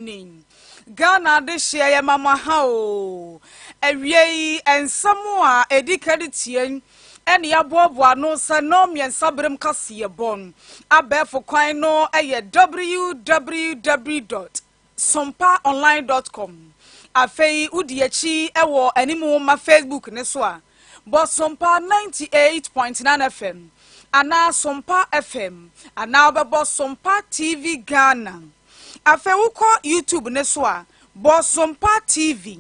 Ni. Ghana adehyeɛ yɛ ma mo ha oo. Awiei nsɛm a ɛdi ka de tie ɛne yɛaboaboa ano sɛ nnɔn mmiɛnsa berem kaseɛbɔ abɛɛfo kwan no yɛ www dot sompaonline dot com. Afei wodi akyi wɔ anim ma Facebook ne so a, bɔ Sompa 98.9 FM anaa Sompa FM anaa wobɛbɔ Sompa TV Ghana. Afei wokɔ YouTube no so a, bɔ Sompa TV.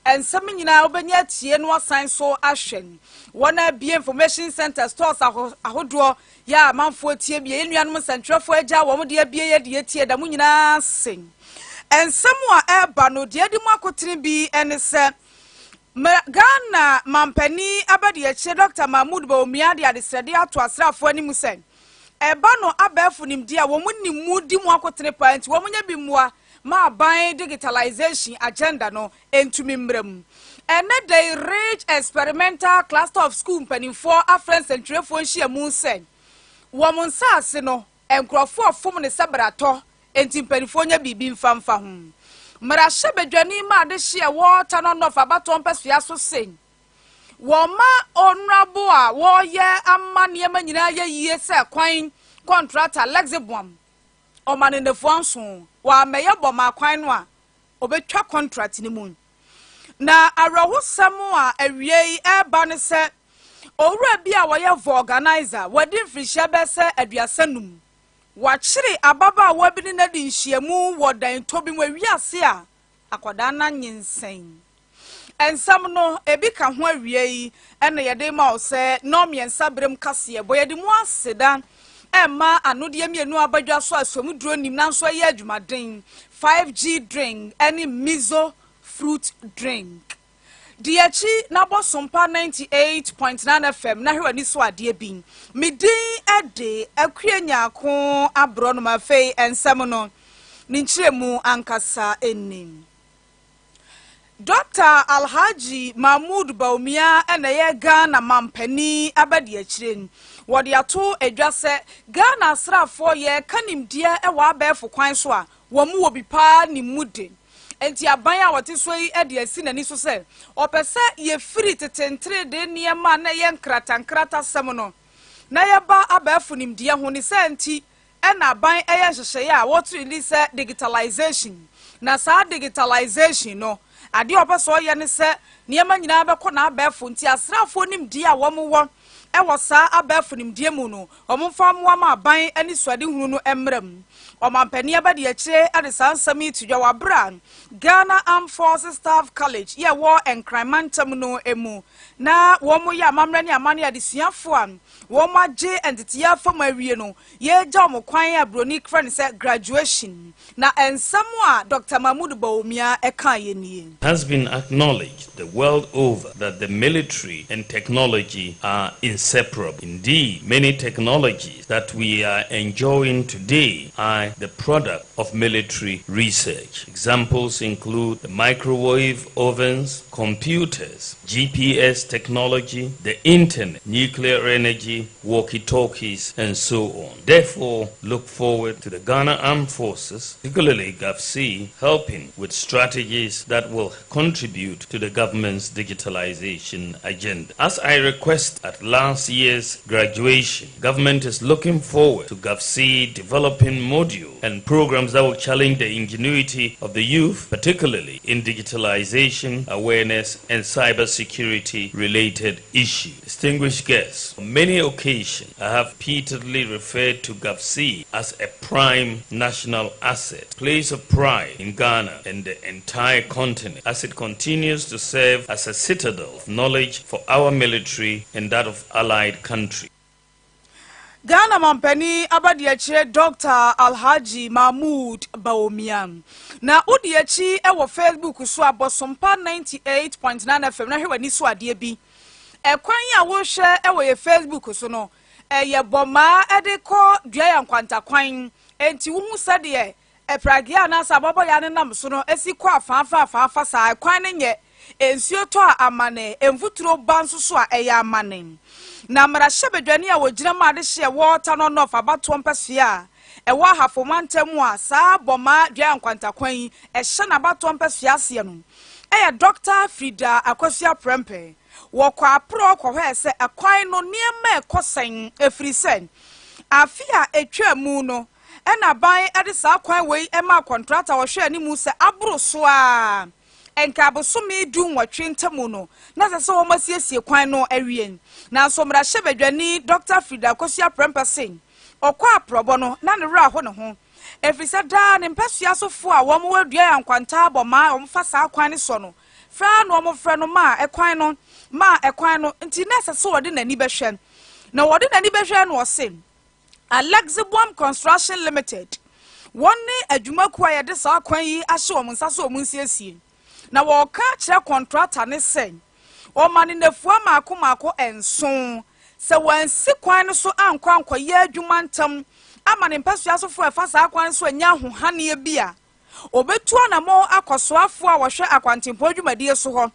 Nsɛm nyinaa wobɛnya atie na wasan so ahwɛ. Wɔn a abue information center stores ahodoɔ yɛ a amanfoɔ tie bi. Yɛn nuanom nsɛntwerɛfoɔ agya wɔn de abue yɛ de atie da mo nyinaa ase. Nsɛm a ɛreba no deɛ adi mu akotene bi ne sɛ Ghana mampanin abadiakyire Dr. Mahmood Bawumia de adesrɛdeɛ ato asraafoɔ anim sɛ Ɛba no abɛɛfo nimdeɛ a wɔn nim mu di mu akotene paa nti wɔn nyɛ bi mmoa ma aban digitalization agenda no ntumi mmra mu. Ɛnnɛ da yi Ridge Experimental Cluster of School mpanimfoɔ afrɛ nsɛntwerɛfoɔ nhyiamu sɛ wɔn nsaase no nkurɔfoɔ fom no sɛ bratɔ enti mpanimfoɔ nyɛ biribi mfa mfa ho. Mmarahyɛbadwani ma adehyeɛ wɔ Tano North abatoɔ mpɛsoa so se Wɔma ɔnrabo a wɔreyɛ ama nneɛma nyinaa yɛ yie sɛ kwan kɔntrata Lexibom ɔma no nnafua nson wɔammɛyɛ bɔ ma kwan no a ɔbɛtwa kɔntrat no mu. Na awerɛhosɛm a awiei ɛreba ne sɛ owura bi a wɔyɛ vulcanizer wadi mfirihyia bɛyɛ sɛ 35 wakyere ababaawa bi ne no adi nhyiamu wɔ dan tɔ bi mu awiase a akwadaa no anyinsɛn. Nsɛm no, ebi ka ho awiei na yɛde rema wo sɛ nnɔnmiɛnsa berem kaseɛbɔ. Yɛde mu aseda rema anodeɛ mmienu a aba dwa so a sɔmuduro nnim nanso ɛyɛ adwumaden, 5G drink ne Mizo fruit drink. Di akyi na bɔ Sompa 98.9 FM na hwɛ w'ani so adeɛ bi. Me din de Akua Nyarko Aborɔnoma. Afei nsɛm no, ne nkyerɛmu ankasa ni. Dɔkta Alhaji Mahmood Bawumia na ɛyɛ Ghana mampanin abadiakyire. Wɔde ato dwa sɛ Ghana asraafoɔ yɛreka nimdeɛ wɔ abɛɛfo kwan so a, wɔn wɔ bi paa nim mu de. Enti aban a ɔte so yi de asi n'ani so sɛ ɔpɛ sɛ yɛfiri tete nteredee nneɛma a na ɛyɛ nkratankratasɛm no na yɛba abɛɛfo nimdeɛ ho. Ne saa nti na aban yɛ nhyehyɛeɛ a wɔto din sɛ digitalization. Na saa digitalization no, adeɛ a wɔpɛ sɛ wɔyɛ ne sɛ nneɛma nyinaa bɛkɔ n'abɛɛfo nti asraafoɔ nimdeɛ a wɔwɔ wɔ saa abɛɛfo nimdeɛ mu no, wɔmfa mmoa ma aban anisoadehunu no mmra mu. Ɔmampanin abadiakyire de saa nsɛm yi to dwa wɔ aberɛ a Ghana Armed Forces Staff College yɛ wɔ Nkran mantam no mu na wɔyɛ amammerɛ ne amanneɛ adesuafoɔ a wɔagye nteteeɛ afa mu awie no Yɛregya wɔn kwan a buroni frɛ no sɛ graduation. Na nsɛm a Dɔkta Mahmood Bawumia kaeɛ nie. Has been acknowledged the world over that the military and technology are inseparable. Indeed, many technologies that we are enjoying today are the product of military research. Examples include the microwave ovens, computers, GPS technology, the internet, nuclear energy, walkie-talkies, and so on. Therefore, look forward to the Ghana Armed Forces, particularly GAFC, helping with strategies that will contribute to the government's digitalization agenda. As I request at last year's graduation, government is looking forward to GAFC developing modules and programs that will challenge the ingenuity of the youth, particularly in digitalization, awareness, and cybersecurity related issues. Distinguished guests, on many occasions I have repeatedly referred to GAFC as a prime national asset, place of pride in Ghana and the entire continent, as it continues to serve as a citadel of knowledge for our military and that of allied countries. Ghana mampanin abadiakyire Dɔkta Alhaji Mahmood Bawumia. Na wodi akyi wɔ Facebook so a bɔ Sompa 98.9 FM na hwɛ w'ani so adeɛ bi. Ɛkwan a wohwɛ wɔ yɛ Facebook so no, ɛyɛ bɔmaa de kɔ Duaya Nkwantakwan. Enti wohu sɛdeɛ ɛpragea anaasɛ abɔbɔyaa no nam so no si kɔ afaafa afaafa saa. Ɛkwan no nyɛ nsuo tɔ a amane, mfuturo ba nso so a ɛyɛ amane. Na mmarahyɛbadwani a wɔgyina mu adehyeɛ wɔ Tano North abatoɔ mpɛsoa a ɛwɔ Ahafo mantam a saa Bɔmaa Dua Nkwanta kwan yi ɛhyɛ n'abatoɔ mpɛsoa aseɛ no ɛyɛ Dr. Frida Akosua Prempeh. Wɔkɔ aporɔ kɔhwɛɛ sɛ ɛkwan no nneɛma ɛkɔ sɛn, ɛfiri sɛ afe a ɛtwa mu no ɛna ban ɛde saa kwan wei ɛma contractor wɔhwɛ anim sɛ aboro so a nka abosome 18 ntam no na sɛ wɔn asiesie kwan no awie. Nanso mmarahyɛbadwani Dr. Frida Akosua Prempeh se ɔkɔ aporɔbɔ no na ne werɛ aho ne ho, ɛfiri sɛ daa ne mpɛsua sofoɔ a wɔn wɔ Dua Nkwanta Bɔmaa wɔn fa saa kwan no so no frɛ na wɔn frɛ no maa ɛkwan no maa ɛkwan no. Nti na ɛsɛ sɛ wɔde n'ani bɛhwɛ na wɔde n'ani bɛhwɛ no. Ɔse Alexiboam Construction Limited, wɔn ne adwumakuo a yɛde saa kwan yi ahyɛ wɔn nsa so wɔn nsiesie, na wɔreka kyerɛ contractor ne sɛ ɔma ne nafua maako maako 7 sɛ wɔansi kwan no so ankɔ ankɔyɛ adwuma ntam ama ne mpɛsua sofoɔ a ɛfa saa kwan so anya ahohaneɛ bi a, obetu anammɔn akɔsoafoɔ a wɔhwɛ akwantempɔn dwumadie so hɔ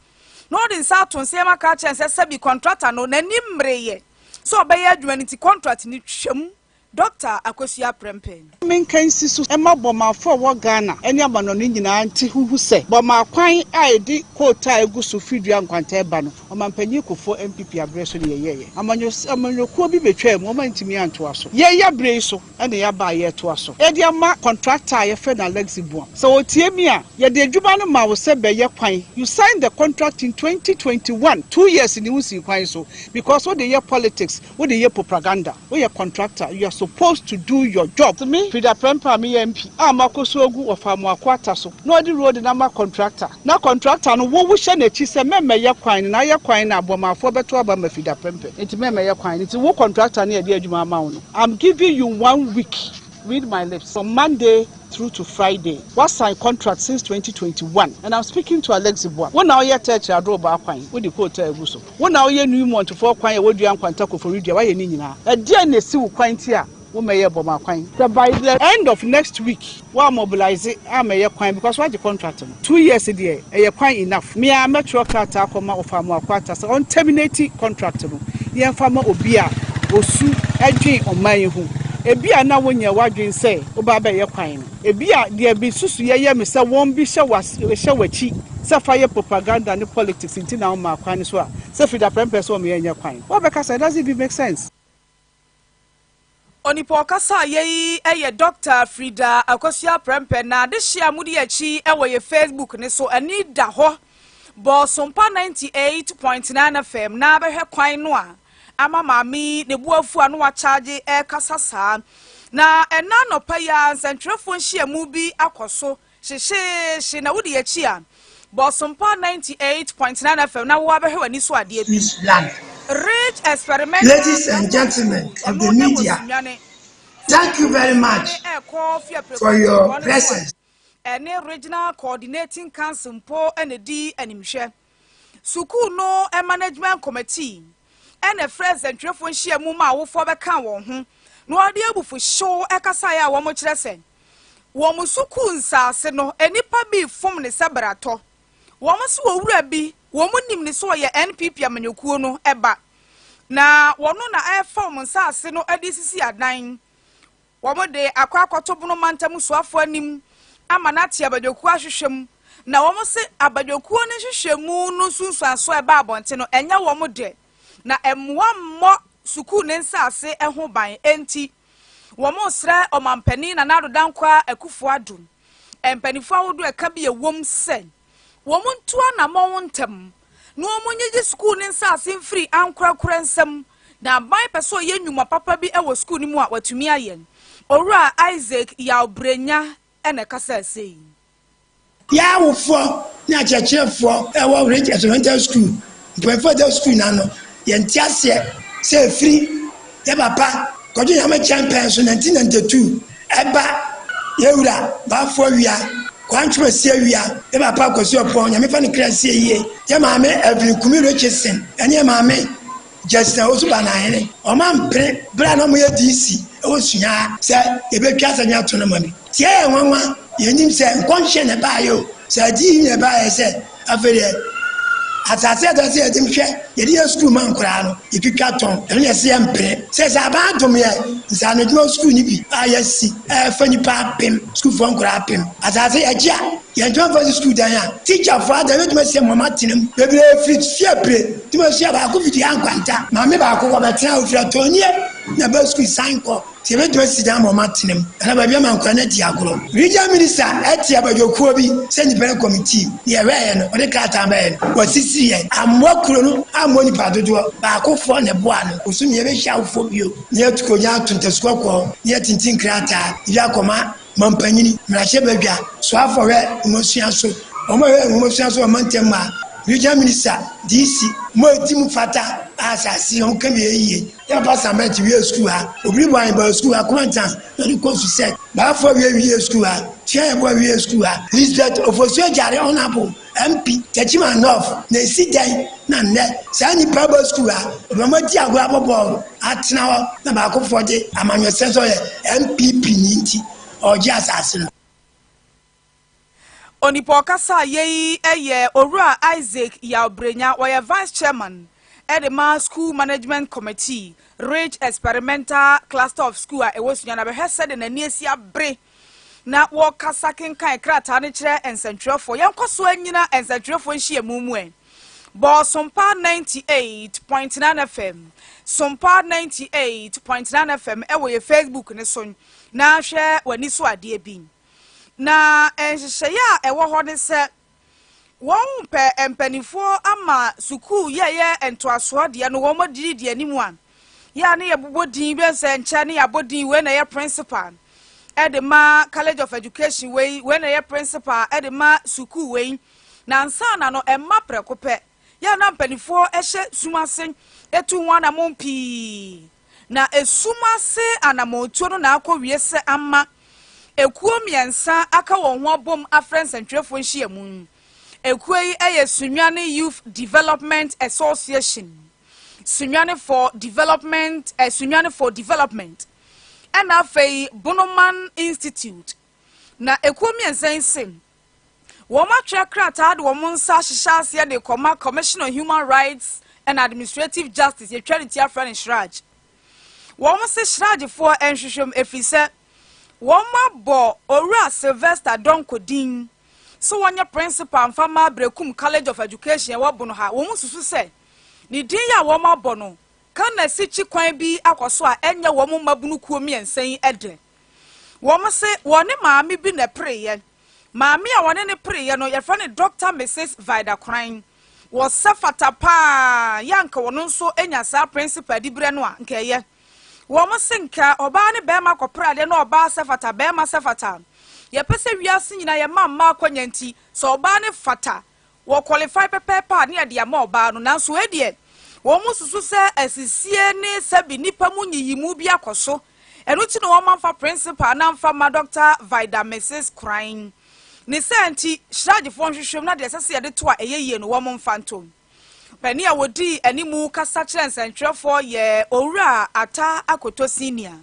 na ɔde nsa ato nsɛm aka akyerɛ sɛ sɛbi contractor no n'anim mmereyɛ sɛ ɔbɛyɛ adwuma no, nti contract no twam. Dr. Akosua Prempeh. Menka nsi so ɛma Bɔmaafo a ɛwɔ Ghana ne amanɔne nyinaa nte huhu sɛ Bɔmaa kwan a yɛde coal tar egu so firi Dua Nkwanta ɛba no, Ɔmampanyin Kufuor NPP aberɛ so ne yɛyɛɛyɛ. Amanyɔkuo bi bɛtwaa mu, ɔma ntumi antoa so. Yɛyɛ abere yi so ɛna yɛaba a yɛtoa so yɛde ama contractor a yɛfrɛ no Alexi Buam. Sɛ wɔtie mi a, yɛde adwuma no ma wo sɛ bɛyɛ kwan. You signed the contract in 2021, 2 years ni wosi kwan so because wode yɛ politics, wode yɛ propaganda. Woyɛ contractor, you are supposed to do your job. Me Frida Prempeh a meyɛ MP a makɔ so ogu wɔfa amoako ata so na ɔde road na ma contractor, na contractor no wo wohyɛ n'akyi sɛ mɛmɛyɛ kwan no na ayɛ kwan no Abɔmafoɔ bɛto aba ma Frida Prempeh, nti mɛmɛyɛ kwan no. Nti wo contractor no, yɛde adwuma ama wo no, I'm giving you one week, read my lips, from Monday through to Friday. What signed contract since 2021, and I'm speaking to Alex Boa. Wo na woyɛ Tɛkyerɛ Adoro Baa kwan, wode coal tar egu so. Wo na woyɛ Newmont foɔ kwan a wɔdua Nkwanta Koforidua, wayɛ ne nyinaa. Ɛdeɛn na esi wo kwan ti a womɛyɛ Bɔma kwan? Sɛ by the end of next week wa mobilize amɛyɛ kwan because wagye contract no 2 years deɛ, ɛyɛ kwan enough. Mmea mɛtwerɛ krataa akɔma ɔfa amoako ata sɛ ɔn terminate contract no, yɛmfa ma obi a osu ɛdwen ɔman yi ho. Ebi a na wonyɛ wadwen sɛ woba abɛyɛ kwan no, ebi a deɛ bi susu yɛyɛ mi sɛ wɔn bi hyɛ was hyɛ w'akyi sɛ fa yɛ propaganda ne politics, nti na wɔn kwan no so a sɛ Frida Prempeh sɛ wɔn yɛ nyɛ kwan, wɔbɛka sɛ it doesn't even make sense. Onipa ɔkasa a yɛyi yɛ Dr. Frida Akosua Prempeh. Na adehyɛ a mode akyi wɔ yɛ Facebook ne so ani da hɔ, Bɔsompa 98.9 FM, na bɛhwɛ kwan no a ama maame ne bu afu a no wakyagye ɛrekasa saa. Na ɛna nɔpa yi a nsɛntwerɛfoɔ nhyiamu bi akɔ so hyehyeehye, na wode akyi a Bɔsompa 98.9 FM na wo abɛhwɛ w'ani so adeɛ bi. Land. Ridge Experimental Ladies and gentlemen of the media, thank you very much for your presence. Ɛne Regional Coordinating Council mpo ɛna di animhwɛ sukuu no management committee ɛna ɛfrɛ nsɛntwerɛfoɔ nhyiamu ma awofoɔ bɛka wɔn ho na wɔde abufuhyew ɛkasaeɛ a wɔn kyerɛ sɛ wɔn sukuu nsaase no, nnipa bi fom ne sɛ bratɔ. Wɔn nso wɔ wura bi wɔn nim ne so ɔyɛ NPP amanyɔkuo no ɛba na wɔn na ɛfa wɔn nsaase no de sisi adan. Wɔn de akɔ akɔto Bono mantam soafoɔ anim ama n'ate abadwakuo ahwehwɛ mu, na wɔn se abadwakuo no nhwehwɛmu no nsunsuanso a ɛba abɔnten no ɛnyɛ wɔn de na mmoa mmɔ sukuu ne nsaase ho ban. Enti wɔn srɛ ɔmampanin Nana Addo Dankwa Akufo Addo, mpanimfoɔ ahodoɔ ɛka bi ɛwom sɛ wɔn ntu anammɔn ntɛm na wɔn nyegye sukuu ne nsaase mfiri ankorakora nsam, na aban pɛ sɛ ɔyɛ nnwuma papa bi wɔ sukuu no mu a watumi ayɛ. Owura Isaac Yawbrenya ɛna ɛkasa ase yi. Yɛ awofoɔ ne akyerɛkyerɛfoɔ ɛwɔ Ridge Experimental School, mpanyinfoɔ ɛda school n'ano, yɛnte aseɛ sɛ efiri yɛ papa Kɔdwo Nyame kyɛn pɛn so 1992 ɛba yɛwura Baafoɔ Wia Kwantwoma si awia, yɛ papa Kwasi Ɔpɔn, Nyame fa ne kra sie yie, yɛ maame Evelyn Kumi Richardson ɛne yɛ maame Justina Osu Banahene, ɔma mpere bere a na ɔmo yɛ DC ɛwɔ Suhaa sɛ yɛbɛtwa asɛ ne ato no ma bi tie. Yɛ nwanwa, yɛnim sɛ nkɔnhyɛ na ɛbaayɛ o, sɛ adi yi na ɛbaayɛ sɛ afei deɛ. Asase a ɛtɔ sɛ yɛde hwɛ, yɛde yɛ sukuu ma nkoraa no, yɛtwitwa tɔn. Ɛno na ɛsɛ yɛmpene. Sɛ sɛ aban adom yɛ nsaanodwuma sukuu no bi a yɛasi a ɛfa nnipa apem, sukuufoɔ nkoraa apem. Asase yɛgye a, yɛntumi mfa si sukuu dan a, tikyafoɔ adan yɛbɛtumi asi ama wɔatena mu. Bebree firi fie pire, tumi asua baako fiti ha nkwanta. Maame baako wɔbɛtena ha, ɔfiri Atɔnie na ɛba sukuu san kɔ. Sɛ yɛbɛtumi asi dan ama wɔatena mu anaa baabi ama nkwadaa no adi agorɔ. Regional Minister te abadwokuo bi sɛ nnipa no kɔmitii na yɛhwɛeɛ no wɔde krataa baeɛ no wɔasisi yɛn. Ammoa kuro no ammɔ nnipa dodoɔ baakofoɔ na ɛboaa no. Bosome yɛbɛhyia awofoɔ bio na yɛatu kɔnya ato ntasu kɔkɔɔ na yɛatintim krataa de akɔma mampanyini, mmarahyɛbadwa, soafoɔ hwɛ nwomasua so, wɔn a wɔhwɛ nwomasua so wɔ mantam mu a, Regional Minister, DC, mo a ɛti mu fata a asase wɔn ka bi yɛ yie. Yɛ papa Samet wiee sukuu ha. Obiri Boahen baa sukuu ha Kumantans na ɔde kɔ Susek. Baafoɔ wie wiee sukuu ha. Tua Yeboah wiee sukuu ha. Elizabeth Ofosu Agyare Honourable MP Techiman North na esi dɛn na nnɛ saa nnipa ba sukuu ha ɔde wɔn adi agorɔ abɔ bɔɔl atena hɔ na baakofoɔ de amanyɔsɛm sɛ ɔyɛ NPP ni nti ɔregye asase no. Onipa a ɔkasaa yei yɛ Owura Isaac Yaw Brenya, ɔyɛ Vice Chairman de ma School Management Committee, Ridge Experimental Cluster of School a ɛwɔ Sunyani. Abɛhwɛ sɛdeɛ n'ani asi abere na wɔkasa kenkan krataa no kyerɛ nsɛntwerɛfoɔ. Yɛnkɔ so anyina nsɛntwerɛfoɔ nhyiamu mu ɛ. Bɔ Sompa 98.9 FM, Sompa 98.9 FM ɛwɔ yɛ Facebook ne so na hwɛ w'ani so adeɛ bi. Na nhyehyɛeɛ a ɛwɔ hɔ ne sɛ, wɔpɛ mpanimfoɔ ama sukuu yɛ ɛyɛ ntoasoɔ deɛ no wɔn adidi di anim a, yɛ a ne yɛbobɔ din bɛ sɛ nkyɛ ne yɛabɔ din wei na ɛyɛ principal ɛde ma college of education wei, wei na ɛyɛ principal ɛde ma sukuu wei. Na ansa na no ɛmma prɛko pɛ, yɛ a na mpanimfoɔ hyɛ sum ase tu ho anamɔn pii. Na esum ase anammɔntuo no na akɔwie sɛ ama ekuo mmiɛnsa aka wɔn ho abom afrɛ nsɛntwerɛfoɔ nhyiamu. Ekuo yi yɛ Sunyani Youth Development Association, Sunyani for Development, eh, Sunyani for Development, ɛna afei Bonoman Institute. Na ekuo mmiɛnsa yi se Wɔatwerɛ krataa de wɔn nsa ahyehyɛ aseɛ de rekɔma Commission on Human Rights and Administrative Justice, yɛtwa ne ti afrɛ no CHRAJ. Wɔn se CHRAJfoɔ nhwehwɛ mu ɛfiri sɛ wɔabɔ Owura Sylvester Donkor din sɛ wɔnyɛ Principal mfa mma Berekum College of Education ɛwɔ Bono ha. Wɔn susu sɛ ne din yi a wɔabɔ no ka n'asikyi kwan bi akɔ so a ɛnyɛ wɔn mmabunu kuo mmiɛnsa yi dɛ. Wɔn se wɔne maame bi na ɛpereeɛ. Maame a wɔne no pereeɛ no, yɛfrɛ no Dɔkta Misis Vida Koran. Wɔsɛ fata pa ara, yɛ a nka ɔno nso nya saa principal diberɛ no a, nka ɛyɛ. Wɔn se nka ɔbaa ne barima kɔpere adeɛ na ɔbaa sɛ fata, barima sɛ fata. Yɛpɛ sɛ wiase nyinaa yɛma mmaa akwanya nti, sɛ ɔbaa no fata, Wɔ qualify pɛpɛɛpɛ a ne yɛde ama ɔbaa no nanso wei deɛ wɔn susu sɛ asisie ne sɛbi nnipa mu nyiyimu bi akɔ so ɛno nti na wɔn amfa principal no amfa ma Doctor Vida Mrs Koran. Ne saa nti Shrajfoɔ nhwehwɛmu na deɛ ɛsɛ sɛ yɛde to a ɛyɛ yie no wɔn mfa ntom. Panin a wɔdii animu kasa kyerɛɛ nsɛntwerɛfoɔ yɛ Owura Atta Akoto Senior.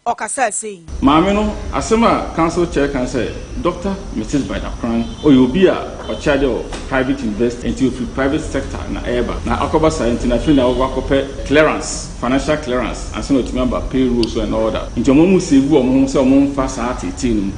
Ɔkasaa sei. Maame no, asɛm a council chair ka ne sɛ Doctor Mrs Baidakoran ɔyɛ obi a ɔkyɛ adeɛ wɔ private university nti ɔfiri private sector na ɛreba na akɔba saa nti na afei na wakɔ akɔpɛ clearance, financial clearance ansa na watumi aba payroll so and all that nti wɔn save wɔn ho sɛ wɔn mfa saa ateetee no mu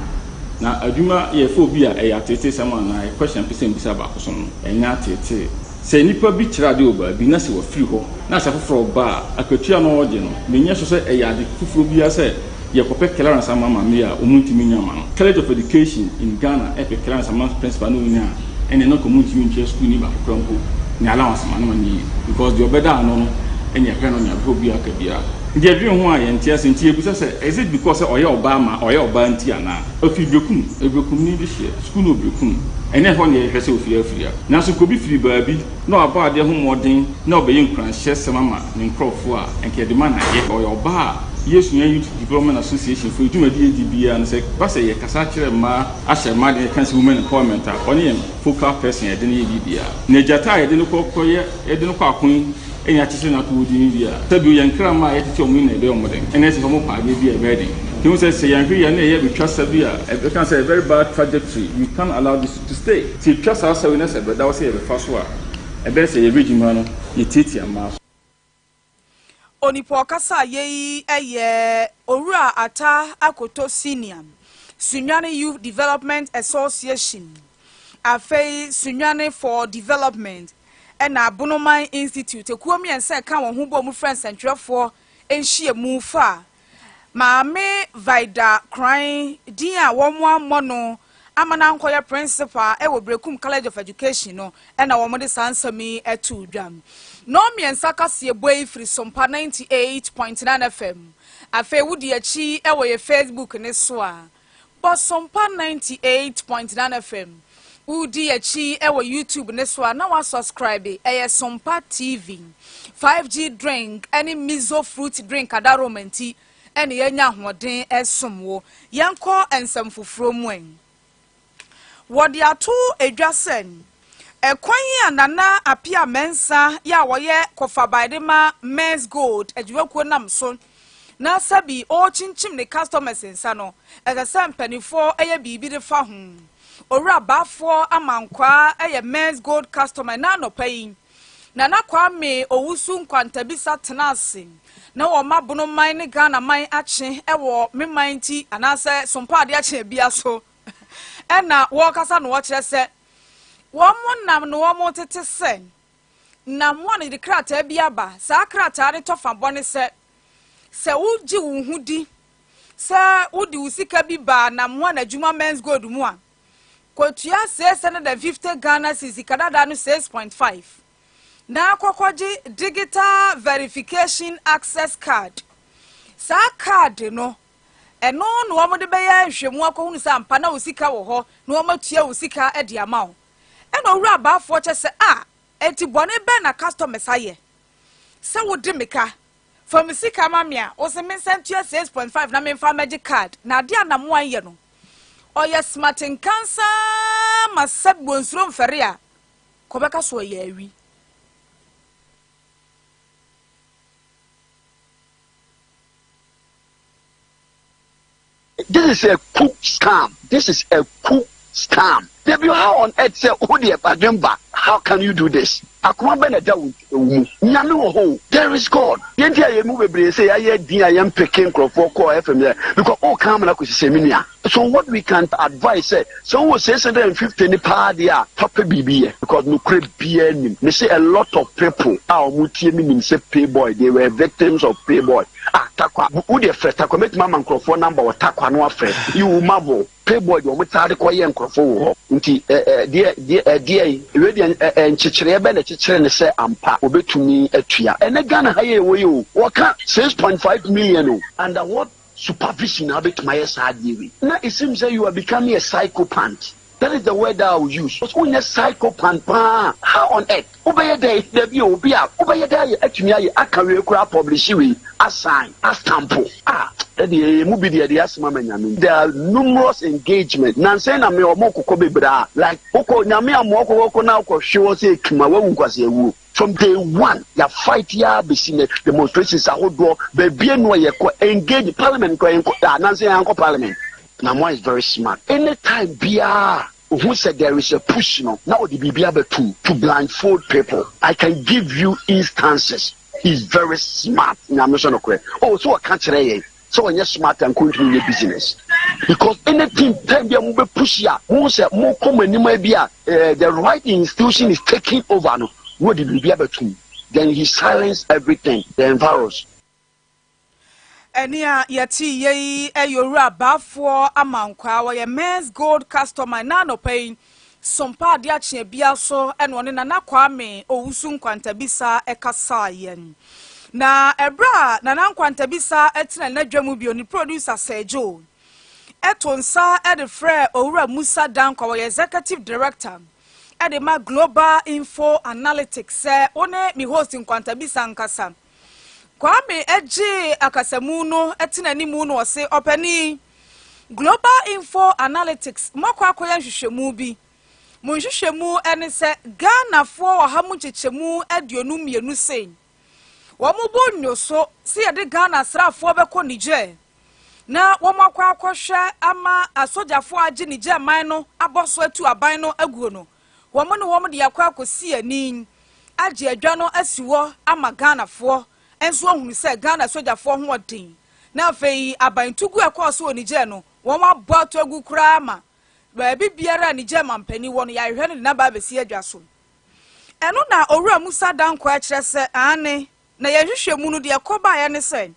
na adwuma yɛfa obi a ɛyɛ ateetee sɛm anaa ɛyɛ question a mpɛ sɛ mbisa baako so no ɛnyɛ ateetee. Sɛ nnipa bi kyerɛ ade wɔ baabi na sɛ wɔafiri hɔ na sɛ foforɔ ba a, akatua no a ɔregye no, menyɛ sure sɛ ɛyɛ ade foforɔ biara sɛ yɛkɔpɛ clearance ama maame a wɔntumi nnya mma no. College of Education in Ghana pɛ clearance ama principal na ɔnya a, ɛnneɛ na nka wɔntumi ntua sukuuni baako koraa mpo ne allowance ma no ma no yie because deɛ ɔbɛda ano no ne ɛhwɛ no ne aberɛ obiara ka biara. Nti yɛdwene ho a yɛnte ase nti yɛbisa sɛ is it because sɛ ɔyɛ ɔbaa ma ɔyɛ ɔbaa nti anaa? Ɔfiri Berekum, Berekumni de hyeɛ. Sukuu no obekum. Ɛnyɛ ɛhɔ na yɛhwehwɛ sɛ ofi afiri a. Nanso nka obi firi baabi na wabɔ adeɛ ho mmɔden na ɔbɛyɛ nkuranhyɛsɛm ama ne nkurɔfoɔ a, nka yɛde ma no ayɛ. Ɔyɛ ɔbaa a yɛsua Youth Development Association foɔ dwumadi a yɛdi biara no, sɛ ɛba sɛ yɛkasa kyerɛ mmaa ahyɛ mmaa den, yɛka sɛ women empowerment a, ɔne yɛn focal person a yɛde no yɛ biribiara. Na gyata a yɛde no kɔ kɔyɛ, yɛde no kɔ ako yi, ɛne akyekyere no ato hɔ din bi a, sɛbi yɛn nkra mma a yɛtete wɔn yi na ɛbɛyɛ wɔn den, ɛne sɛ wɔn pɛ adeɛ bi a ɛbɛyɛ den. Nti wohu sɛ sɛ yɛnhwɛ yie a na yɛyɛ betwa sa bi a ɛbɛka sɛ very bad trajectory, we can't allow this to stay. Sɛ yɛtwa saa sa wei na sɛ ɛbɛda hɔ sɛ yɛbɛfa so a, Ɛbɛyɛ sɛ yɛ region mu ha no, yɛtiatia mmaa so. Onipa ɔkasa yei yɛ Owura Ata Akoto Senior, Sunyani Youth Development Association, afei Sunyani for Development ɛna Bonoman Institute ekuo mmiɛnsa ɛka wɔn ho bɔ mu frɛ nsɛntwerɛfoɔ nhyiamu fa Maame Vida Kran din a wɔn ammɔ no ama no ankɔyɛ principal ɛwɔ Berekum College of Education no, ɛna wɔn de saa nsɛm yi ɛto dwa. Nnɔn mmiɛnsa kaseɛbɔ yi firi Sompa 98.9 FM. Afei wodi akyi ɛwɔ yɛ Facebook ne so a, bɔ Sompa 98.9 FM. Wodi akyi ɛwɔ YouTube ne so a, na wasubscribe, ɛyɛ Sompa TV. 5G drink ɛne Mizo fruit drink adaroma nti ɛne yɛnya ahoɔden ɛsom wo. Yɛnkɔ nsɛm foforɔ mu ɛ. Wɔde ato edwa sɛ ɛkwan yi a Nana Apia Mɛnsa yɛ a wɔyɛ kɔfabaede ma Menzgold adwumakuo nam so na sɛbi ɔrekyinkyim ne customers nsa no, ɛsɛ sɛ mpanimfoɔ ɛyɛ biribi de fa ho. Owura Baafoɔ Amankwaa ɛyɛ Menzgold customer. Na anɔpa yi Nana Kwame Owusu Nkwantabisa tena ase na wɔma Bonoman ne Ghana man akye ɛwɔ me man ti anaasɛ sompa ade akye bia so, ɛna wɔrekasa na wɔkyerɛ sɛ wɔn nam na wɔn tete sɛ nam wɔn de krataa bi aba. Saa krataa no tɔfa bɔ ne sɛ wogye wo ho di sɛ wode wo sika bi baa nam wɔn adwuma Menzgold mu a, kɔtua 650 Ghana cedis, sika dada no 6.5, na akɔkɔgye digital verification access card. Saa card no, ɛno na wɔn de bɛyɛ nhwɛmu akɔhunu sɛ ampa na wo sika wɔ hɔ na wɔn atua wo sika de ama wo. Ɛna Owura Abaafoɔ kyɛ sɛ a eti bɔne bɛn na customers ayɛ sɛ wode me ka fa me sika ma me a wɔsɛ me nsa ntua 6.5 na memfa mɛgye card? Na adeɛ a namoa yɛ no, ɔyɛ smart nkansaa ma sɛ wɔnsuro mfɛre a kɔbɛka so ɔyɛ awi. This is a coup scam. This is a coup scam. Debi, how on earth sɛ wo deɛ badwemba, how can you do this? Akoma bɛ na ɛda wo mu? Nyame wɔ hɔ. There is God. Yɛn ti a yɛn mu bebree sɛ yɛayɛ din a yɛn mpeke nkurɔfoɔ kɔɔ FM yɛ because o kan amana kɔsi sɛ mi nua. So what we can advise sɛ wowɔ 650 ni paa deɛ a, papa biribi yɛ because nokura biara nim. Me say a lot of people a wɔn tie mi nim sɛ Payboy, they were victims of Payboy. Ah, Takwa, wo deɛ frɛ Takwa, mɛtumi ama nkurɔfoɔ number wɔ Takwa no afrɛ. You will marvel. Payboy deɛ wɔn taa de kɔyɛ nkurɔfoɔ wɔ hɔ. Nti ɛ ɛ deɛ deɛ ɛdeɛ yi ewe deɛ ɛ ɛ nkyekyereɛ bɛ na ɛkyekyere ne sɛ ampa obetumi atua. Ɛnɛ Ghana ha yɛ ɛwɔ yi o, wɔka 6.5 million o. Under what supervision na abɛtumi ayɛ saa adeɛ wei? Na it seems say you are becoming a psychopath. That is the word that I will use. Wonyɛ psychopath paa, how on earth wobɛyɛ dɛ dabi o, obi a wobɛyɛ dɛ ayɛ atumi ayɛ aka wei koraa, publish wei, asign, astamp a, ɛde ɛyɛ mu bi deɛ ɛde asɛm ama Nyame. There are numerous engagement nansɛn na me ɔmo kokɔ bebree a, like wokɔ Nyame amoa wokɔkɔkɔ na wokɔhwe hɔ sɛ ekuma wawu nkwasi awuo. From day one ya fight ya besi ne demonstrations ahodoɔ baabi enu a yɛkɔ engage parliament kɔ, yɛnkɔ ah, nansɛn yɛankɔ parliament. Namoa is very smart. Anytime biara ohun sɛ there is a push no, na ɔde biribi abɛtum to blindfold people. I can give you instances. He is very smart. Nyame so nokorɛ oh, so ɔka kyerɛ yɛn sɛ ɔnyɛ smart and ntumi nyɛ business because anything time bi a mo bɛ push a, mo sɛ mo kɔ mo anim bi a, the right institution is taking over no, na ɔde biribi abɛtum, then he silence everything, the environs. Ɛne a yɛte yɛ yi ɛyɛ Owura Abaafoɔ Amankwaa, wɔyɛ Menzgold customer. Na anɔpa yi sompa ade akye bia so, ɛna ɔne Nana Kwame Owusu Nkwantabisa ɛkasa yɛn. Na ɛberɛ a Nana Nkwantabisa ɛtena n'adwa mu bio, ne producer Sɛgyo ɛto nsa ɛde frɛ Owura Musa Dankwa, wɔyɛ executive director ɛde ma Global Info Analytics, sɛ wo ne me host Nkwantabisa nkasa. Kwame agye akasamu no tena anim no, ɔse ɔpani Global Info Analytics moakɔ akɔyɛ nhwehwɛmu bi. Mo nhwehwɛmu ne sɛ Ghanafoɔ 152% se wɔn bɔ nnwo so sɛ yɛde Ghana asraafoɔ bɛkɔ Niger na wɔn akɔ akɔhwɛ ama asogyafoɔ agye Niger man no abɔ so atu aban no aguo no, wɔn ne wɔn de akɔ akɔsi ani. agye adwa no asi hɔ ama Ghanafoɔ nso ahunu sɛ Ghana sogyafoɔ ho ɔden na afei aban tugu a ɛkɔɔ so wɔ Niger no wɔn abɔ ato agu koraa ma baabi biara a Niger mampanin wɔ no yɛahwehwɛ no de n'aba abɛsi adwa so. Ɛno na Owura Musa Dankwa kyerɛ sɛ aane na yɛhwehwɛ mu no deɛ ɛkɔbaeɛ ne sɛ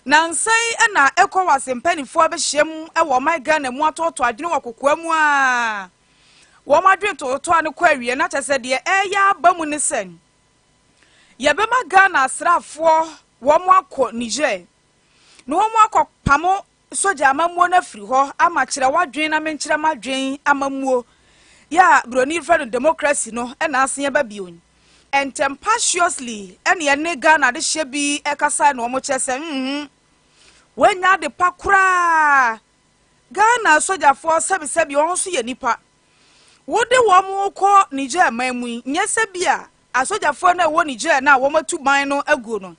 nansa yi na ECOWAS mpanimfoɔ abɛhyia mu wɔ ɔman Ghana mu atoɔtoɔ adwene wɔ kokoa mu a wɔn adwene totoa no kɔ awie na kyerɛ sɛ deɛ ɛreyɛ aba mu ne sɛ yɛbɛma Ghana asraafoɔ wɔn akɔ Niger na wɔn akɔ pamo sogya amammuo no afiri hɔ ama kyerɛ w'adwene na menkyerɛ m'adwene amammuo yɛ a buroni frɛ no democracy no ɛna asen aba bio. Ntɛmpaciously ɛne ɛne Ghana adehyɛ bi ɛkasa na wɔn kyerɛ sɛ wɔanya ade pa koraa. Ghana sogyafoɔ sɛbisɛbi wɔn nso yɛ nipa. Wode wɔn kɔ Niger man mu yi, nyɛ sɛ bi a asogyafoɔ no a ɛwɔ Niger na wɔn atu ban no aguo no,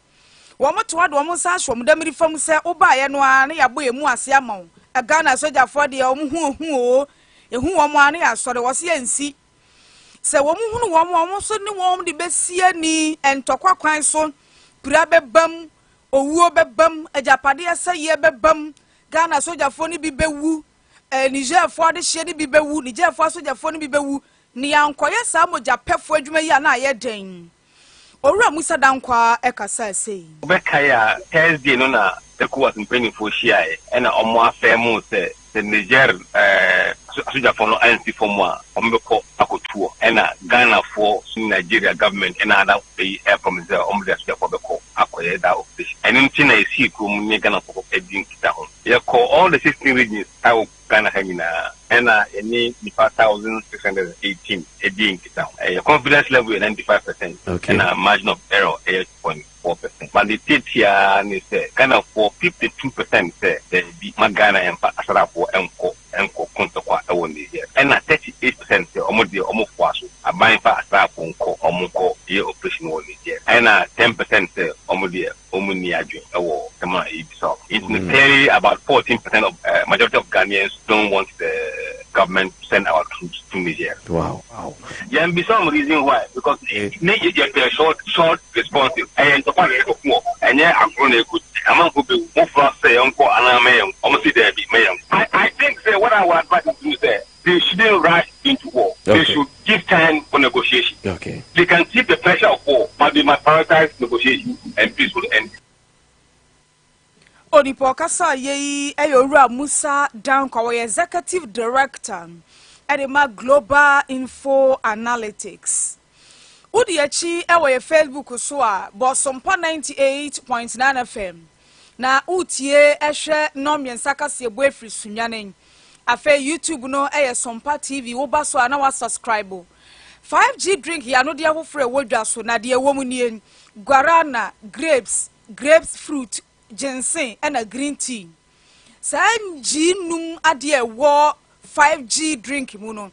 wɔn toa de wɔn nsa ahyɛ wɔn damiri fam sɛ wobaeɛ no ara na yɛabɔ yɛn mu ase ama wo. Ghana sogyafoɔ deɛ wɔn ho ehu o, ehu wɔn ara na yɛasɔre wɔ se yɛnsi sɛ wɔn hunu wɔn a wɔn nso ne wɔn de bɛsi ani ntɔkwa kwan so, pira bɛbam, owuo bɛbam, agyapadeɛ sɛyeɛ bɛbam, Ghana sogyafoɔ no bi bɛwu, Nigerfoɔ adehyeɛ no bi bɛwu, Nigerfoɔ asogyafoɔ no bi bɛwu. Ne yɛankɔyɛ saa mogyapɛfoɔ adwuma yi a na ayɛ den. Owura Musa Dankwa ɛkasa sei. Wobɛkae a, Thursday no na ECOWAS mpanimfoɔ hyiaeɛ ɛna wɔn afɛɛ mu sɛ sɛ Niger asogyafoɔ no ansi fam a, wɔbɛkɔ akɔtu wɔn. Ɛna Ghanafoɔ ne Nigeria government ɛna ada eyi ɛpromise sɛ wɔn de asogyafoɔ bɛkɔ akɔyɛ that operation. Ɛno nti na yɛsii kurom ne Ghanafoɔ adi nkitaho. Yɛkɔ all the 16 regions a ɛwɔ Ghana ha nyinaa ɛna yɛne nipa 1,618 adi nkitaho. Ɛyɛ confidence level yɛ 95% ɛna margin of error ɛyɛ 2.4%. But the tietia ne sɛ Ghanafoɔ 52% sɛ daabi ma Ghana ɛmfa asraafoɔ ɛnkɔ ɛnkɔ ko ntɔkwa ɛwɔ Niger. Ɛna 38% sɛ ɔmo deɛ ɔmo foa so aban fa asraafoɔ nkɔ ɔmo nkɔ yɛ operation wɔ Niger. Ɛna 10% sɛ ɔmo deɛ ɔmo nni adwene ɛwɔ sɛm a yɛbisa ɔmo. Nti no clearly about 14% of majority of Ghanaians don't want the government to send our troops to Niger. Yɛn bisa ɔmo reason why because ne yɛ yɛ short short responses. Ɛyɛ ntɔkwa na yɛkɔ ko wɔ ɛnyɛ agorɔ na yɛkɔ di. Amanfo bɛwu. Mo fura sɛ yɛn kɔ anaa mɛ yɛn ɔmo si daabi mɛ yɛn. I think sɛ what I would advise them to do sɛ they shouldn't rush into war. They should give time for negotiation. They can keep the pressure of war, but they must prioritize negotiation and peace will end. Onipa ɔkasa yɛ yi yɛ Owura Musa Dankwa, wɔyɛ executive director ɛde ma Global Info Analytics. Wodi akyi wɔ yɛ Facebook so a, bɔsompa 98.9 FM na wotie ɛhwɛ nnɔmmiɛnsa kaseɛbɔ efiri Sunyane. Afei YouTube no yɛ Sompa TV, woba so a na wasubscribe. 5G drink yɛ anodeɛ foforɔ a ɛwɔ dwa so na deɛ ɛwɔ mu nie: guarana, grapes, grapes fruit, ginseng ɛna green tea. Saa G num adeɛ a ɛwɔ 5G drink mu no,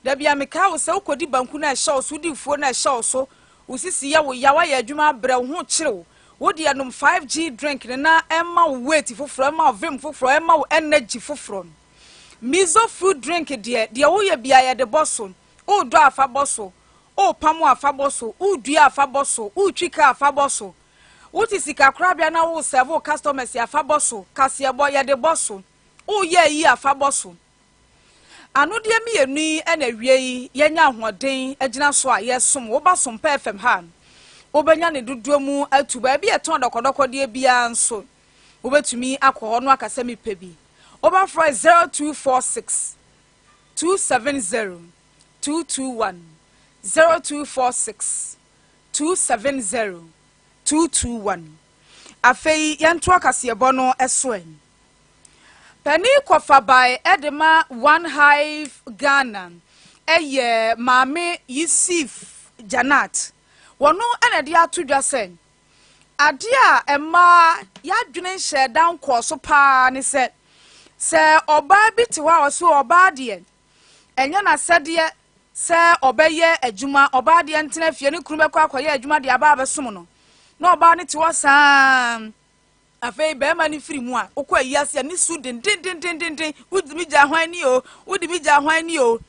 dabi a meka wo sɛ wokɔdi banku no a ɛhyɛ wo so, wodi fuo no a ɛhyɛ wo so, wo sisi yɛ wo ya, woayɛ adwuma abrɛ, wo ho kyerɛ wo, wode anom 5G drink no na ɛma wo weight foforɔ, ɛma wo vim foforɔ, ɛma wo energy foforɔ. Mizo fruit drink deɛ, deɛ woyɛ bia yɛde bɔ so. Wodɔ afa bɔ so, wopam afa bɔ so, wodua afa bɔ so, wotwi kaa afa bɔ so, wote sika korabea na wo serve wo customers afa bɔ so, kaseɛbɔ yɛde bɔ so, woyɛ ayi afa bɔ so. Anodeɛ mmienu yi na awie yi yɛnya ahoɔden agyina so a yɛsom. Woba Sompa FM ha, wobɛnya ne dodoɔ mu atu. Baabi a ɛtɔn dɔkɔdɔkɔdeɛ biara nso wobɛtumi akɔ hɔ no akasa mepɛ bi. Wobɛfrɛ 0246 270 221, 0246 270 221. Afei yɛnto akaseɛbɔ no so ɛ. Panin kɔfabae de ma One Hive Ghana yɛ Maame Yusuf Janat. Wɔno na ɛde ato dwa sɛ adeɛ a ɛma yɛadwene nhyɛɛ da nkɔɔ so paa ne sɛ, sɛ ɔbaa bi te hɔ a ɔse ɔbaa deɛ ɛnyɛ n'asɛdeɛ sɛ ɔbɛyɛ adwuma, ɔbaa deɛ ntena fie, ne kunu bɛkɔ akɔyɛ adwuma de aba abɛsom no, na ɔbaa no te hɔ saa. Afei bɛrima no firi mu a, wokɔ ayi ase a ne su dendendendenden, wodi mi gya hwan ni o, wodi mi gya hwan ni o.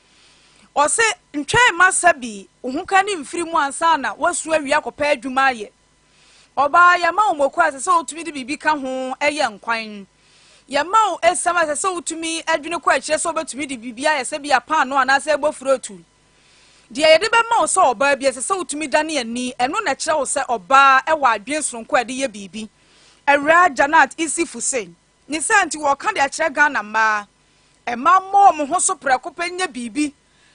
Ɔse ntwɛn mma sɛbi wo ho ka ne mfiri mu ansa na woasu awie akɔpɛ adwuma ayɛ. Ɔbaa, yɛma wo moko a ɛsɛ sɛ wotumi de biribi ka ho yɛ nkwan. Yɛma wo esiam a ɛsɛ sɛ wotumi dwene kɔ akyire sɛ wobɛtumi de biribi ayɛ sɛ bi a paanoo anaasɛ bofrootu. Deɛ yɛde bɛma wo sɛ ɔbaa bi, ɛsɛ sɛ wotumi dane ani. Ɛno na ɛkyerɛ wo sɛ ɔbaa wɔ adwene sononko a ɛde yɛ biribi. Awuraa Janat Issifu se, Ne saa nti wɔreka de akyerɛ Ghana mmaa, mma mmɔ wɔn ho so prɛko pɛ nyɛ biribi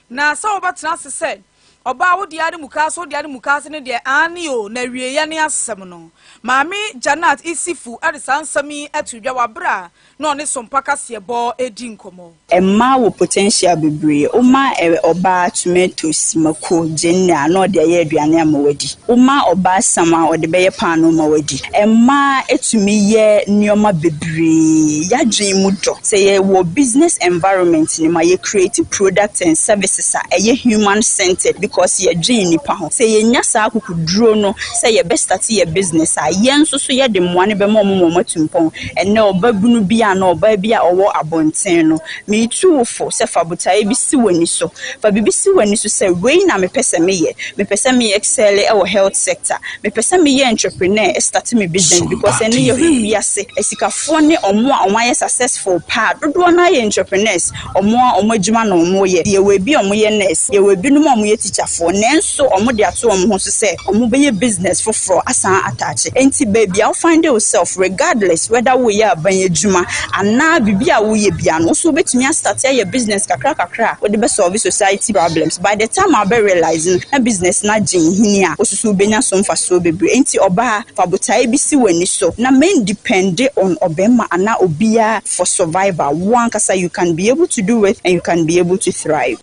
na sɛ wobɛtena ase sɛ ɔbaa wo deɛ ne mukaase wo deɛ ne mukaase no deɛ aane o na awieɛ ne asɛm no. Maame Janat Issifu de saa nsɛm yi too dwa wɔ aberɛ a na ɔne Sompa Kaseɛbɔ redi nkɔmmɔ. Mmaa wɔ potential bebree. Woma ɔbaa tomatoes, mako, gyeene a, na ɔde ayɛ aduane ama wadi. Woma ɔbaa sam a, ɔde bɛyɛ paanoo ma wadi. Mmaa tumi yɛ nneɛma bebree. Y'adwene mu dɔ. Sɛ yɛwɔ business environment no mu a, yɛ create products and services a ɛyɛ human centered because yɛdwen nnipa ho. Sɛ yɛnya saa akokoduro no sɛ yɛbɛ start yɛ business a, yɛn nso so yɛde mmoa no bɛma wɔn ma wɔatu mpɔn. Ɛnnɛ, ɔbabunu bi anaa ɔbaa bi a ɔwɔ abɔnten no, meretu wo fo sɛ fa botaeɛ bi si w'ani so. Fa biribi si w'ani so sɛ, 'Wei na mepɛ sɛ meyɛ. Mepɛ sɛ me excel wɔ health sector. Mepɛ sɛ meyɛ entrepreneur, start me business. Because ɛnnɛ yɛhunu wiase, asikafoɔ ne wɔn a wɔayɛ successful paa, dodoɔ no ara yɛ entrepreneurs. Wɔn ara wɔn adwuma na wɔyɛ. Yɛwɔ ebi a wɔyɛ nurse, yɛwɔ ebinom a wɔyɛ tikyafoɔ, nanso wɔde ato wɔn ho so sɛ wɔbɛyɛ business foforɔ asan ataakye. Enti baabi a wo find wo self, regardless whether woreyɛ aban adwuma anaa biribi a woreyɛ biara no, wo nso wobɛtumi astarte ayɛ business kakra kakra a wode bɛ solve society problems. By the time a wobɛ realise no, na business no agye nhini a wosusu wobɛnya so mfasoɔ bebree. Enti ɔbaa, fa botaeɛ bi si w'ani so na mɛndepende on ɔbarima anaa obiara for survival, wo ankasa you can be able to do it and you can be able to thrive.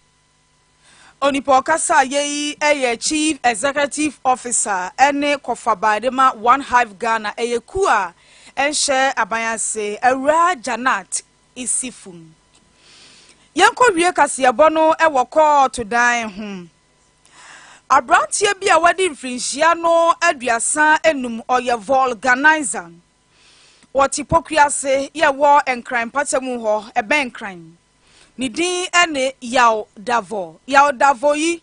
Onipa ɔkasa yɛ yi yɛ Chief Executive Officer ne kɔfabaa de ma One Hive Ghana, ɛyɛ kuo a ɛnhyɛ aban ase, Awuraa Janat Issifu. Yɛnkɔ wie kaseɛbɔ no wɔ kɔɔto dan ho. Aberanteɛ bi a wadi mfirinhyia no 35, ɔyɛ vulcanizer. Wɔte Pokuase yɛ wɔ Nkran mpatamu hɔ, ɛbɛn Nkran. Ne din ne Yaw Davor. Yaw Davor yi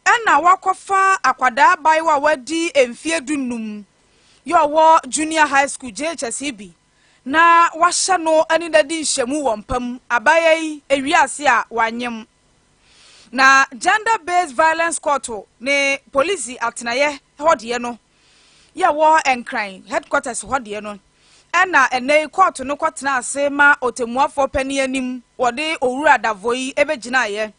ɛna wakɔfa akwadaa abaayewa a wadi mfeɛ 15 yɛ ɔwɔ Junior High School JHS bi na wahyɛ no ne no adi nhyiamu wɔ mpa mu. Abaayewa yi ewie ase a wanyem. Na Gender Based Violence Court ne polisi atenaeɛ hɔ deɛ no yɛ wɔ Nkran headquarters hɔ deɛ no, ɛna ɛnɛ yi kɔɔto no kɔtena ase ma ɔtɛmmuafoɔ panin anim wɔde Owura Davoe yi bɛgyinaeɛ.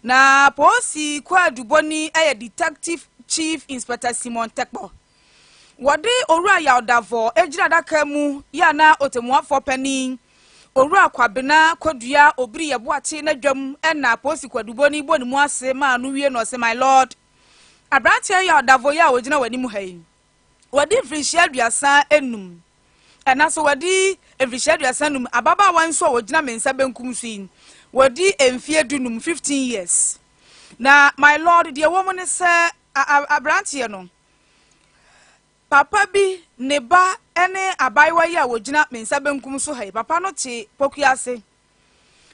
Na polisi kwaadubɔni yɛ Detective Chief Inspector Simon Tekpɔ. Wɔde Owura Yaw Davor gyina adaka mu yɛ a na ɔtɛmmuafoɔ panin Owura Kwabena Kodua Obiri Yeboakye n'adwam ɛna polisi kwaadubɔni bɔ ne mu ase maa no wie no ɔse, My lord, aberanteɛ Yaw Davor yi a ɔgyina w'anim ha yi, wadi mfirinhyia 35. Ɛna so wadi mfirinhyia 35. Ababaawa nso a ɔgyina me nsa benkum so yi, wadi mfeɛ 15, 15 years. Na my lord, deɛ ɛwɔ mu ne sɛ aberanteɛ no, papa bi ne ba ne abaayewa yi a wɔgyina me nsa benkum so ha yi, papa no te Pokuase.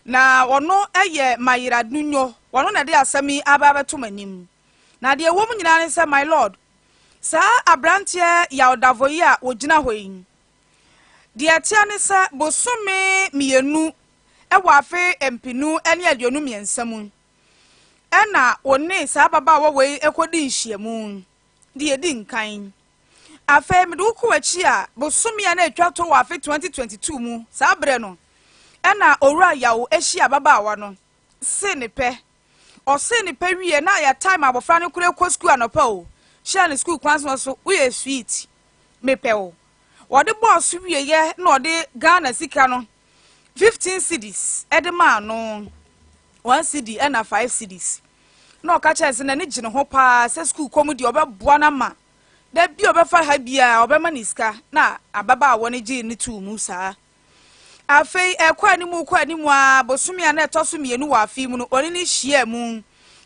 Na ɔno yɛ Mayera Dunyo, ɔno na ɛde asɛm yi aba abɛto m'anim. Na deɛ ɛwɔ mu nyinaa ne sɛ, my lord, saa aberanteɛ Yaw Davo yi a wɔgyina hɔ yi, deɛ ɛteɛ ne sɛ bosome 2 wɔ afe 2023 mu, ɛna wɔne saa ababaawa wei kɔdi nhyiamu deɛ ɛdi nkan. Afei mede wo kɔ w'akyi a, bosome a na ɛtwa to wɔ afe 2022 mu, saa berɛ no, ɛna Owura Yaw ahyia ababaawa no, se ne pɛ. Ɔse ne pɛ wie na ayɛ time abɔfra no kora kɔ sukuu anɔpa o, hyia ne sukuu kwan so so, woyɛ sweet, mepɛ wo. Wɔde bɔɔ so wieɛ na ɔde Ghana sika no 15 cedis ɛde maa no, 1 cedi ɛna 5 cedis. Na ɔka kyerɛ sɛ n'ani gye ne ho paa sɛ sukuu kɔ mu deɛ ɔbɛboa no ama da bi a ɔbɛfa ha biara ɔbɛma ne sika, na ababaawa no gyee ne too mu saa. Afei ɛkɔ anim kɔ anim a, bosome a na ɛtɔ so 2 wɔ afe mu no, ɔne ne hyia mu.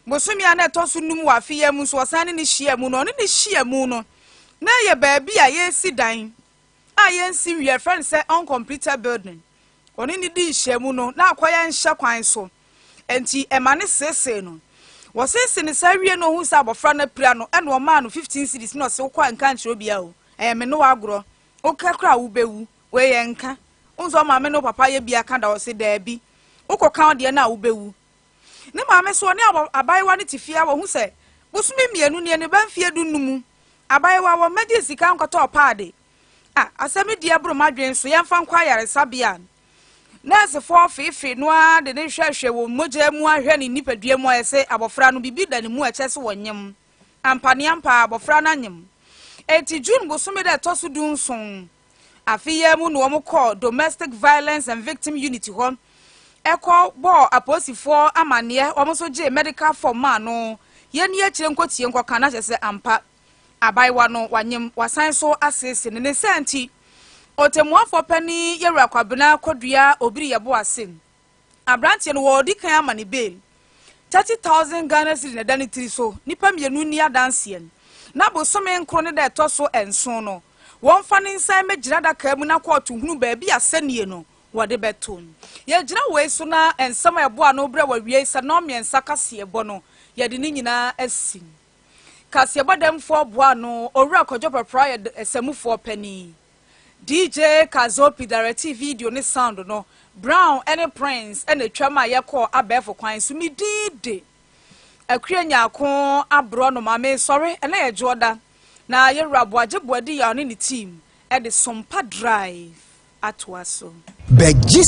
Bosome a na ɛtɔ so 5 wɔ afe yi mu nso, ɔsan ne ne hyia mu. Na ɔne ne hyia mu no, na ɛyɛ baabi a yɛresi dan a yɛnsi wie, yɛfrɛ no sɛ uncompleted building. Ɔne ne di nhyia mu no, na akɔyɛ nhyɛ kwan so. Enti ɛma ne seesee no. Wɔseesee no saa wie no ohuu sɛ abɔfra no apira no ɛna ɔmaa no 15 cedis na ɔse wokɔ a nka nkyerɛ obiara o, ɛyɛ me ne wo agorɔ. Woka koraa a wobɛwu. Wei yɛ nka. Wohu sɛ wo maame ne wo papa yɛ bi aka da ɔse daabi. Wokɔka wo deɛ no a wobɛwu. Ne maame nso ɔne abaayewa no te fie a wahu sɛ bosome mmienu nie ne ba mfeɛ 15 abaayewa wɔmmɛgyee sika nkɔtɔɔ paade. Ah, asɛm yi deɛ ɛboro m'adwene so, yɛmfa nkɔ ayaresabea. Nɛɛsefoɔ feefee no ara de no hwɛhwɛ wɔ mogya mu ahwɛ ne nipadua mu a ɛsɛ abɔfra no biribi da ne mu a ɛkyerɛ sɛ wɔnyem. Ampaneampa abɔfra no anyem. Enti June bosome da ɛtɔ so 17 afe yi ara mu na wɔkɔɔ Domestic Violence and Victim Unit hɔ kɔ bɔɔ apolisifoɔ amanneɛ, wɔn nso gyee medical form maa no. Yɛnni akyire nkɔtie nkɔka na kyerɛ sɛ ampa abaayewa no wanyem, wasan nso aseese no. Ne saa nti, Ɔtɛmmuafoɔ panin Yawura Kwabena Kodua Obiri Yeboah se aberanteɛ no wɔredi kan ama no bail. 30,000 Ghana cedi na ɛda ne tiri so, nnipa mmienu nni adanseɛ. Na bosome nkron ne da ɛtɔ so nson no, wɔmfa ne nsan mmɛgyina adaka mu na kɔɔto hunu baabi a sɛnie no wɔde bɛto. Yɛgyina wei so na nsɛm a ɛboa ano berɛ wɔ awiei sɛ nnɔnmiɛnsa kaseɛbɔ no, yɛde ne nyinaa asi. Kaseɛbɔ dɛmfoɔ boa ano, Owura Kwadwo Pɛprah yɛ samufoɔ panin. DJ Kazopi directee video ne sound no, Brown ne Prince na etwa maa yɛkɔɔ abɛɛfo kwan so. Me din de Akua Nyarko Aborɔnoma. Mesɔre, ɛnnɛ yɛ Dwoɔda, na yɛwura Boagye Boadi Yaw ne ne team de Sompa Drive atoa so. Bɛgye sika.